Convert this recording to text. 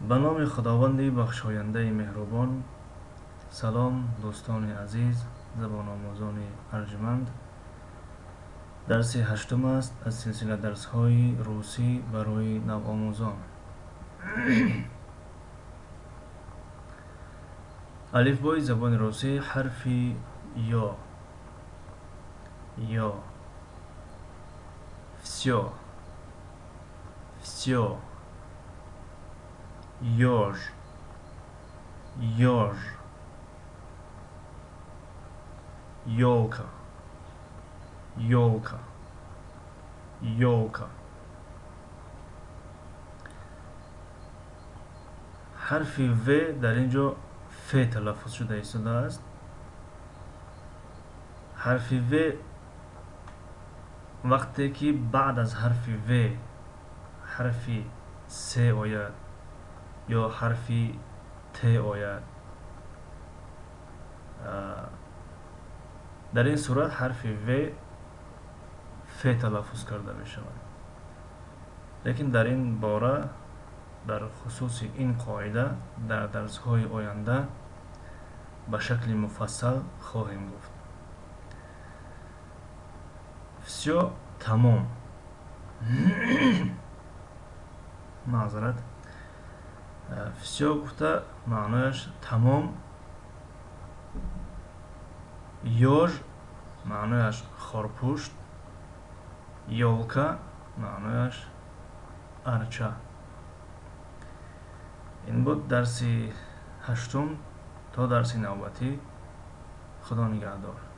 Ба номи Худованди бахшояндаи меҳрубон. Салом, дӯстони азиз, забономӯзони арҷманд. Дарси ҳаштум аст аз силсила дарсҳои русӣ барои навомӯзон. Алифбои забони русӣ, ҳарфи ё. Ё. Всё, всё. Ёж, ёж. Ёлка, ёлка, ёлка. Ҳарфи в дар ин ҷо ф талаффуз шуда истодааст. Ҳарфи в вақте ки баъд аз ҳарфи в ҳарфи с ояд ё ҳарфи т ояд, дар ин сурат ҳарфи в ф талаффуз карда мешавад. Лекин дар ин бора, дар хусуси ин қоида, дар дарсҳои оянда ба шакли муфассал хоҳем гуфт. Всё — тамом. Маъзарат. Всё гуфта, маънояш тамом. Ёж маънояш хорпушт, ёлка маънояш арча. Ин буд дарси ҳаштум. То дарси навбатӣ, Худо нигаҳдор.